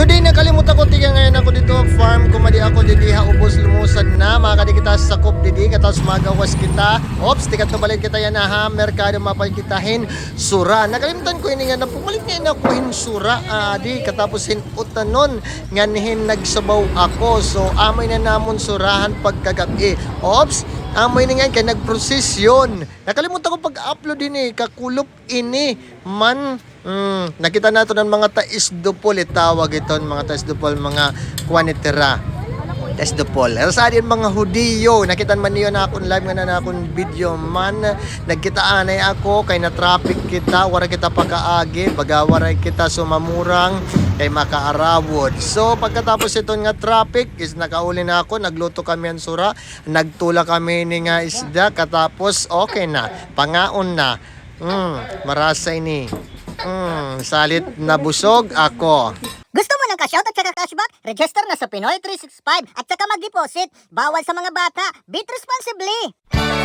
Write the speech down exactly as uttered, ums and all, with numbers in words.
Today, nakalimot ako, tiga ngayon ako dito, farm, kumadi ako didi ha ubos, lumusad na, makadi kita sakop didi, katas magawas kita. Ops, tiga to balid kita yana ha merkado, mapal kita hin sura. Nakalimutan ko ini nga, napumalit nga ako hin sura, ah, di, katapos hin utanon, nganhin nagsabaw ako. So, amo ini namon surahan pagkagab-i. Ops, amo ini nga kay nagprosesyon. Nakalimot ako pag-upload ini, kakulop ini man. Hmm, nakita naton an mga taisdupol, itawag iton mga taisdupol, mga kuan itira. Taisdupol. Pero sa adin mga Hudiyo, nakita man niyo na akon live nga na akon video man. Nagkita anay ako, kay na-traffic kita, wara kita pakaagi, baga waray kita sumamurang, kay makaarawod. So, pagkatapos iton nga traffic, is nakauli na ako, nagluto kami an sura, nagtula kami ini nga isda, katapos okay na, pangaon na. Mm, marasa ini. Mm, salit nabusog ako. Gusto mo ng cash out at saka cashback? Register na sa Pinoy three six five at saka mag-deposit. Bawal sa mga bata. Bet responsibly!